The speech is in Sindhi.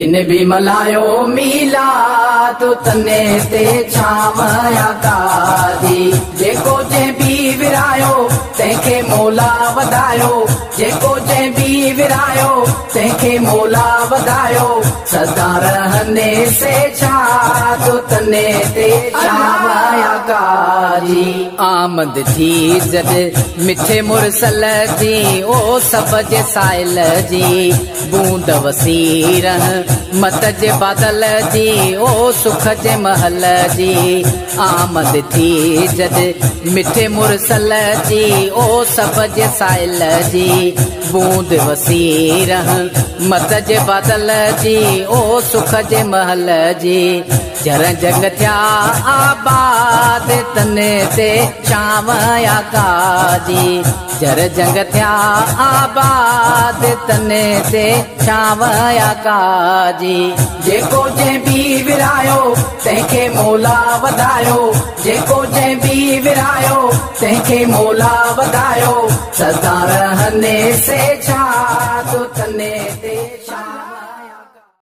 ان به ملهايو ميلاد، تني تي ڇانو آقا جي. جيڪو جنهن به ورهايو، تنهن کي مولا وڌايو. جيڪو جنهن به ورهايو، تنهن کي مولا وڌايو. سدا رهندي سي شاد، تني تي ڇانو آقا جي. آمد ٿي جڏ مٺي مرسل جي، او سڀ جي سائل جي. بوند وسي رحمت جي بادل جي، او سک جي محل جي. آمد ٿي جڏ مٺي مرسل جي، او سڀ جي سائل جي. بوند وسي رحمت جي بادل جي، او سک جي محل جي. جر جنگ ٿيا آباد، تني تي ڇانو آقا جي. جر جنگ ٿيا آباد، تني تي ڇانو آقا جي. جيڪو جنهن به ورهايو، تنهن کي مولا وڌايو. جيڪو جنهن به ورهايو، تنهن کي مولا وڌايو. سدا رهندي سي